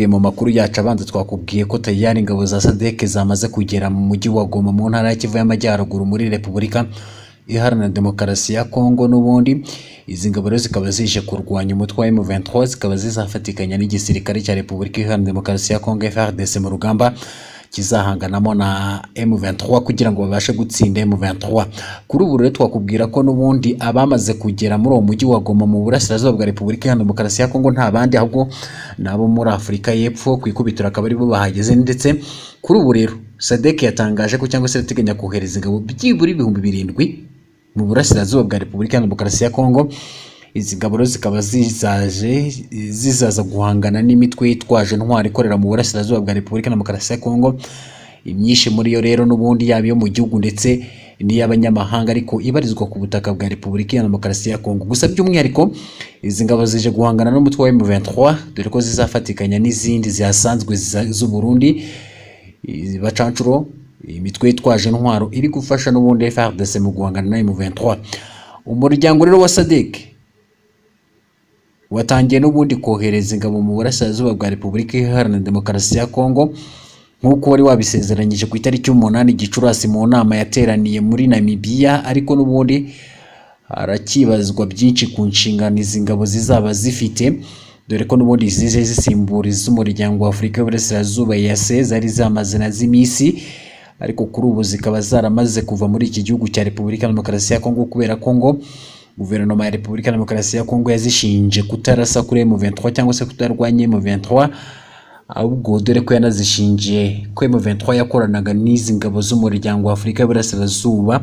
Mu makuru yacu abanza twakubwiye ko tayari ingabo za SADC zamaze kugera mu mujyi wa Goma mu ntara ya Kivu y'Amajyaruguru muri Repubulika Iharanira Demokarasi ya Kongo. N'ubundi izi ngabo rero zikaba zije kurwanya umutwe wa M23, zikaba zizafatikanya n'igisirikare cya Repubulika Iharanira Demokarasi ya Kongo FARDC mu rugamba kizahanganamo na M23 kugira ngo babashe gutsinda M23. Kuri ubu rero twakubwira ko n'ubundi abamaze kugera muri uwo mujyi wa Goma mu burasirazuba bwa Repubulika Iharanira Demokarasi ya Kongo nta bandi, ahubwo nabo muri Afurika y'Epfo ku ikubitiro akaba aribo bahageze. Ndetse kuri ubu rero SADC yatangaje ko cyangwa se irateganya kohereza ingabo byibura 7000 mu burasirazuba bwa Repubulika Iharanira Demokarasi ya Kongo. Izi ngabo rero zikaba zizaje zizaza guhangana n'imitwe yitwaje intwari ikorera mu burasirazuba bwa Repubulika Demokarasi ya Kongo. Imyinshi muri yo rero n'ubundi yaba iyo mu gihugu ndetse n'iy'abanyamahanga, ariko ibarizwa ku butaka bwa Repubulika Iharanira Demokarasi ya Kongo. Gusa by'umwihariko izi ngabo zije guhangana n'umutwe wa M23, dore ko zizafatikanya n'izindi zihasanzwe z'u Burundi, bacancuro, imitwe yitwaje intwaro iri gufasha n'ubundi FARDC mu guhangana na M23. Umuryango rero wa SADC watangiye n'ubundi kohereza ingabo mu burasirazuba bwa Repubulika Iharanira Demokarasi ya Kongo nk'uko wari wabisezeranyije ku itariki 8 Gicurasi mu nama yateraniye muri Namibia, ariko n'ubundi harakibazwa byinshi ku nshingano izi ngabo zizaba zifite, dore ko n'ubundi zije zisimbura iz'umuryango wa Afurika y'Uburasirazuba EAC zari zamaze na z'iminsi, ariko kuri ubu zikaba zaramaze kuva muri iki gihugu cya Repubulika Demokarasi ya Kongo kubera ko ngo guverinoma ya Repubulika Demokarasi ya Kongo yazishinje kutarasa kuri M23 cyangwa se kutarwanya M23, ahubwo dore ko yanazishinje ko M23 yakoranaga n'izi ngabo z'umuryango wa Afurika y'Uburasirazuba.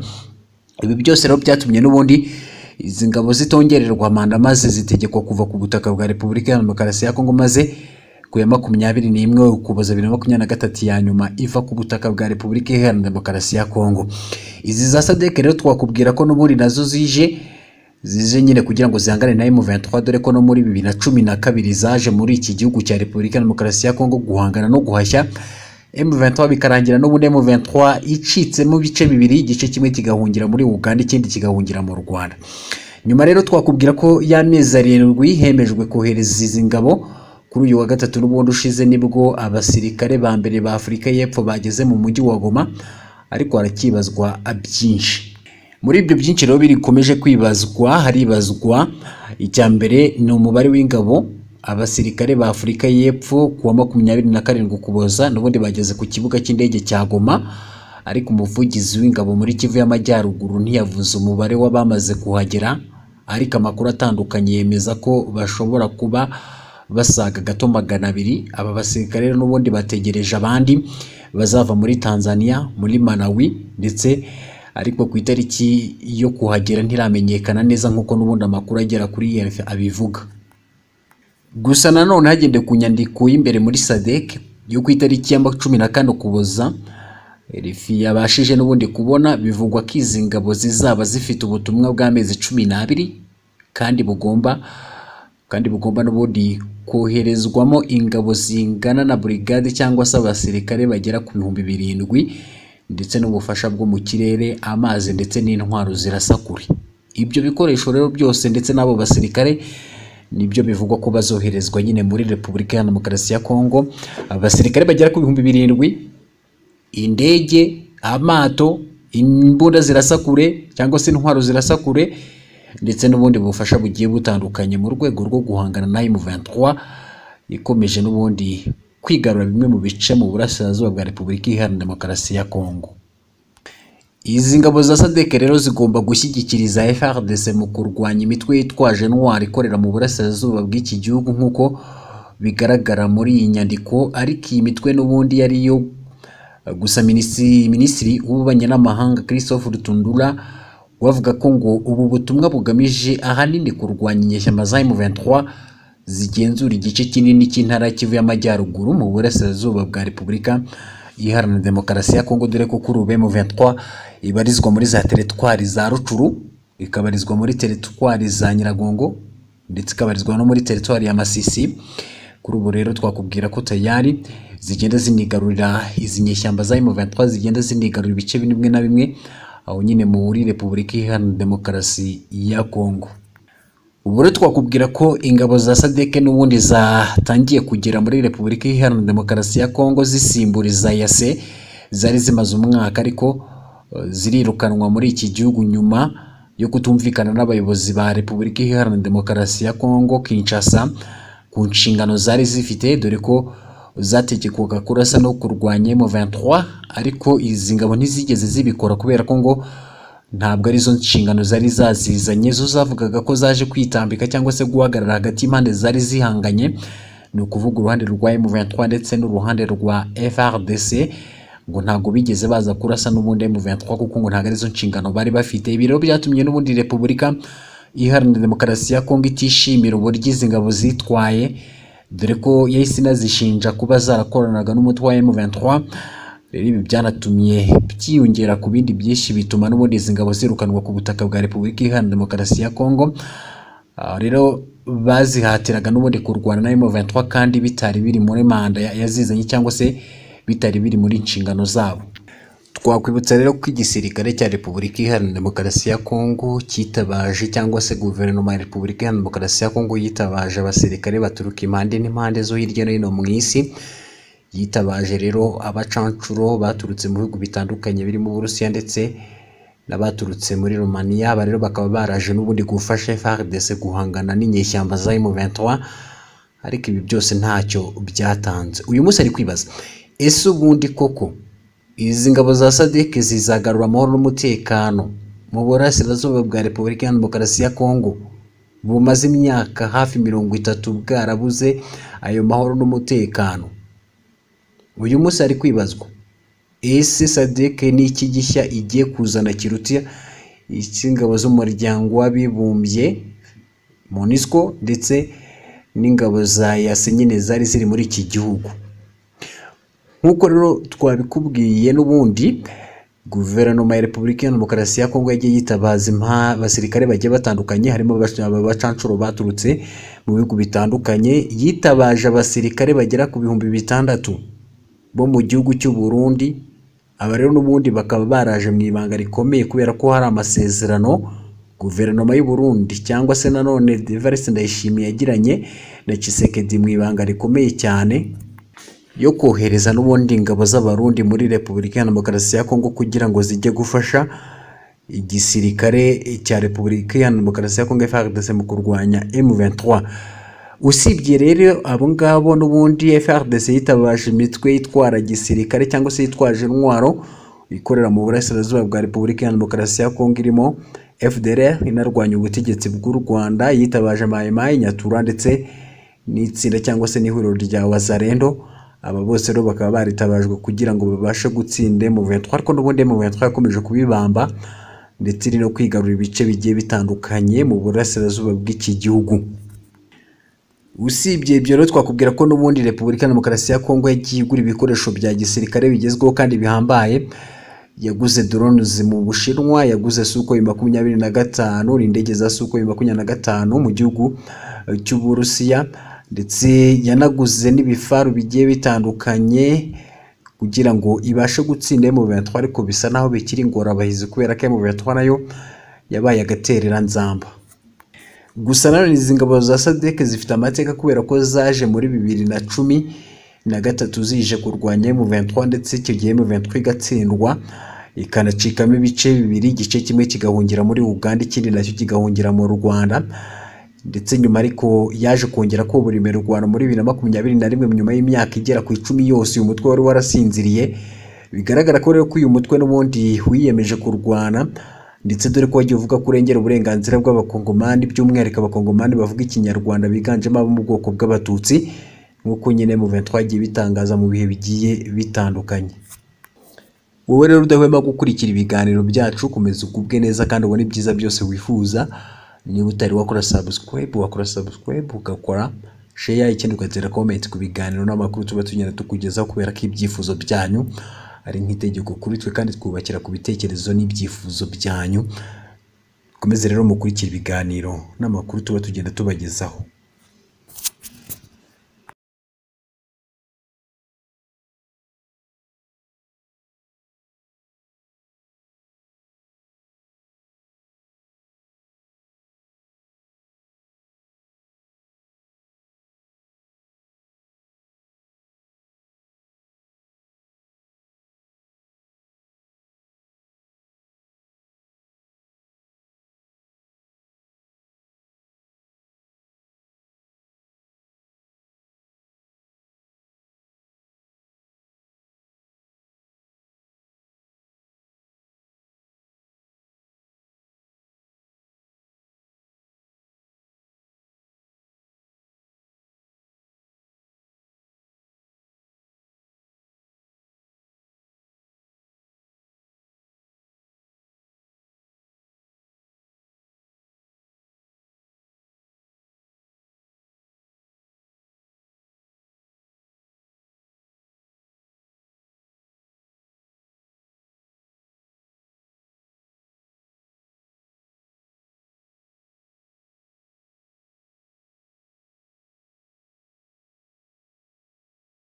Ibi byose rero byatumye n'ubundi izi ngabo zitongererwa manda, maze zitegekwa kuva ku butaka bwa Repubulika Demokarasi ya Kongo, maze ku ya 21 Ukuboza 2023 ya nyuma iva ku butaka bwa Repubulika Iharanira Demokarasi ya Kongo. Izi za SADC rero twakubwira ko n'ubundi nazo zije nyine kugira ngo zihangane na M23, dore ko no muri 2012 zaje muri iki gihugu cya Repubulika Demokarasi ya Kongo guhangana no guhashya M23, bikarangira n'ubundi M23 icitsemo ibice bibiri, igice kimwe kigahungira muri Uganda ikindi kigahungira mu Rwanda. Nyuma rero twakubwira ko y'amezi 7 hemejwe kohereza izi ngabo. Kuri uyu wa gatatu n'ubundi ushize nibwo abasirikare ba mbere ba Afurika y'Epfo bageze mu mujyi wa Goma, ariko harakibazwa byinshi. Muri ibyo byinshi rero birikomeje kwibazwa, haribazwa icya mbere ni umubare w'ingabo abasirikare ba Afurika y'Epfo ku wa 27 Ukuboza n'ubundi bageze ku kibuga cy'indege cya Goma, ariko umuvugizi w'ingabo muri Kivu y'Amajyaruguru ntiyavuze umubare w'abamaze kuhagera, ariko amakuru atandukanye yemeza ko bashobora kuba basaga gato 200. Aba basirikare n'ubundi bategereje abandi bazava muri Tanzania, muri Malawi, ndetse ariko ku itariki yo kuhagera ntiramenyekana neza nk'uko n'ubundi amakuru agera kuri RFI abivuga. Gusa nanone hagendeye ku nyandiko y'imbere muri SADC yo ku itariki ya 14 Ukuboza RFI yabashije n'ubundi kubona, bivugwa ko izi ngabo zizaba zifite ubutumwa bw'amezi 12 kandi bugomba n'ubundi koherezwamo ingabo zingana na brigade cyangwa se abasirikare bagera ku 7000, ndetse n'ubufasha bwo mu kirere, amazi ndetse n'intwaro zirasa kure. Ibyo bikoresho rero byose ndetse n'abo basirikare nibyo bivugwa ko bazoherezwa nyine muri Repubulika Iharanira Demokarasi ya Kongo. Abasirikare bagera ku 7000, indege, amato, imbunda zirasa kure cyangwa se intwaro zirasa kure, ndetse n'ubundi bufasha bugiye butandukanye mu rwego rwo guhangana na M23 ikomeje n'ubundi kwigarura bimwe mu bice mu burasirazuba bwa Repubulika Iharanira Demokarasi ya Kongo. Izi ngabo za SADC rero zigomba gushyigikiriza FARDC mu kurwanya imitwe yitwaje intwari ikorera mu burasirazuba bw'iki gihugu nk'uko bigaragara muri iyi nyandiko, ariko iyi mitwe n'ubundi yari yo gusa. Minisitiri w'Ububanyi n'Amahanga Christophe Rutundura wavuga ko ngo ubu butumwa bugamije ahanini kurwanya inyeshyamba za M23 zigenzura igice kinini cy'intara Kivu y'Amajyaruguru mu burasirazuba bwa Repubulika Iharanira Demokarasi ya Kongo, dore ko kuri ubu M23 ibarizwa muri za teritwari za Rucuru, ikabarizwa muri teritwari za Nyiragongo, ndetse ikabarizwa no muri teritwari ya Masisi. Kuri ubu rero twakubwira ko tayari zigenda zinigarurira izi nyeshyamba za M23 zigenda zinigarurira ibice bimwe na bimwe aho nyine muri Repubulika Iharanira Demokarasi ya Kongo. Ubu rero twakubwira ko ingabo za SADC n'ubundi zatangiye kugera muri Repubulika Iharanira Demokarasi ya Kongo zisimburiza EAC zari zimaze umwaka, ariko zirirukanwa muri iki gihugu nyuma yo kutumvikana n'abayobozi ba Repubulika Iharanira Demokarasi ya Kongo Kinshasa ku nshingano zari zifite, dore ko zategekwaga kurasa no kurwanya M23, ariko izi ngabo ntizigeze zibikora kubera ko ngo ntabwo arizo nshingano zari zazizanye. Zo zavugaga ko zaje kwitambika cyangwa se guhagarara hagati y'impande zari zihanganye, ni ukuvuga uruhande rwa M23 ndetse n'uruhande rwa FARDC, ngo ntabwo bigeze baza kurasa n'ubundi M23 kuko ngo ntabwo arizo nshingano bari bafite. Ibi rero byatumye n'ubundi Repubulika Iharanira Demokarasi ya Kongo itishimira uburyo izi ngabo zitwaye, dore ko yahise inazishinja kuba zarakoranaga n'umutwe wa M23. Rero ibi byanatumye byiyongera ku bindi byinshi bituma n'ubundi izi ngabo zirukanwa ku butaka bwa Repubulika Iharanira Demokarasi ya Kongo. Rero bazihatiraga n'ubundi kurwana na M23 kandi bitari biri muri manda yazizanye cyangwa se bitari biri muri inshingano zabo. Twakwibutsa rero ko igisirikare cya Repubulika Iharanira Demokarasi ya Kongo cyitabaje cyangwa se guverinoma ya Repubulika Iharanira Demokarasi ya Kongo yitabaje abasirikare baturuka impande n'impande zo hirya no hino mu isi. Yitabaje rero abacancuro baturutse mu bihugu bitandukanye birimo Uburusiya ndetse n'abaturutse muri Romania. Aba rero bakaba baraje n'ubundi gufasha FARDC guhangana n'inyeshyamba za M23, ariko ibi byose ntacyo byatanze. Uyu munsi ari kwibaza, ese ubundi koko izi ngabo za SADC zizagarura amahoro n'umutekano mu burasirazuba bwa Repubulika Iharanira Demokarasi ya Kongo bumaze imyaka hafi 30 bwarabuze ayo mahoro n'umutekano? Uyu munsi ari kwibazwa, ese SADC ni iki gishya igiye kuzana kiruta ingabo z'umuryango w'abibumbye MONUSCO ndetse n'ingabo za EAC nyine zari ziri muri iki gihugu? Nk'uko rero twabikubwiye n'ubundi guverinoma ya Repubulika Iharanira Demokarasi ya Kongo yagiye yitabaza abasirikare bagiye batandukanye, harimo abacancuro baturutse mu bihugu bitandukanye. Yitabaje abasirikare bagera ku 6000 bo mu gihugu cy'u Burundi. Aba rero n'ubundi bakaba baraje mu ibanga rikomeye kubera ko hari amasezerano guverinoma y'u Burundi cyangwa se nanone Evariste Ndayishimiye yagiranye na Tshisekedi mu ibanga rikomeye cyane yo kohereza n'ubundi ingabo z'Abarundi muri Repubulika Iharanira Demokarasi ya Kongo kugira ngo zijye gufasha igisirikare cya Repubulika Iharanira Demokarasi ya Kongo FARDC mu kurwanya M23. Usibye rero abo ngabo n'ubundi FARDC yitabaje imitwe yitwara gisirikare cyangwa se yitwaje intwaro ikorera mu burasirazuba bwa Repubulika Iharanira Demokarasi ya Kongo irimo FDLR inarwanya ubutegetsi bw'u Rwanda, yitabaje Mai Mai, Nyatura ndetse n'itsinda cyangwa se n'ihuriro rya Wazalendo. Aba bose rero bakaba baritabajwe kugira ngo babashe gutsinda M23, ariko n'ubundi M23 yakomeje kubibamba ndetse iri no kwigarurira ibice bigiye bitandukanye mu burasirazuba bw'iki gihugu. Usibye ibyo rero twakubwira ko n'ubundi Repubulika Demokarasi ya Kongo yagiye igura ibikoresho bya gisirikare bigezweho kandi bihambaye. Yaguze drones mu Bushinwa, yaguze Sukhoi 25, indege za Sukhoi 25 mu gihugu cy'Uburusiya, ndetse yanaguze n'ibifaru bigiye bitandukanye kugira ngo ibashe gutsinda M23, ariko bisa naho bikiri ingorabahizi kubera ko M23 nayo yabaye agatereranzamba. Gusa nanone izi ngabo za SADC zifite amateka kubera ko zaje muri 2013 zije kurwanya M23, ndetse icyo gihe M23 igatsindwa ikanacikamo ibice bibiri, igice kimwe kigahungira muri Uganda ikindi nacyo kigahungira mu Rwanda. Ndetse nyuma ariko yaje kongera kubura imirwano muri 2021 nyuma y'imyaka igera ku 10 yose uyu mutwe wari warasinziriye. Bigaragara ko rero ko uyu mutwe n'ubundi wiyemeje kurwana, ndetse dore ko wagiye uvuga ko urengera uburenganzira bw'abakongomani, by'umwihariko abakongomani bavuga ikinyarwanda biganjemo abo mu bwoko bw'abatutsi, nk'uko nyine M23 yagiye bitangaza mu bihe bigiye bitandukanye. Wowe rero udahwema gukurikira ibiganiro byacu, komeza ugubwe neza kandi ubone ibyiza byose wifuza. Niba utari wakora subscribe, wakora subscribe ugakora share, ikindi ugatera comment ku biganiro n'amakuru tuba tugenda tukugezaho, kubera ko ibyifuzo byanyu ari nk'itegeko kuri twe kandi twubakira ku bitekerezo n'ibyifuzo byanyu. Komeze rero mukurikira ibiganiro n'amakuru tuba tugenda tubagezaho.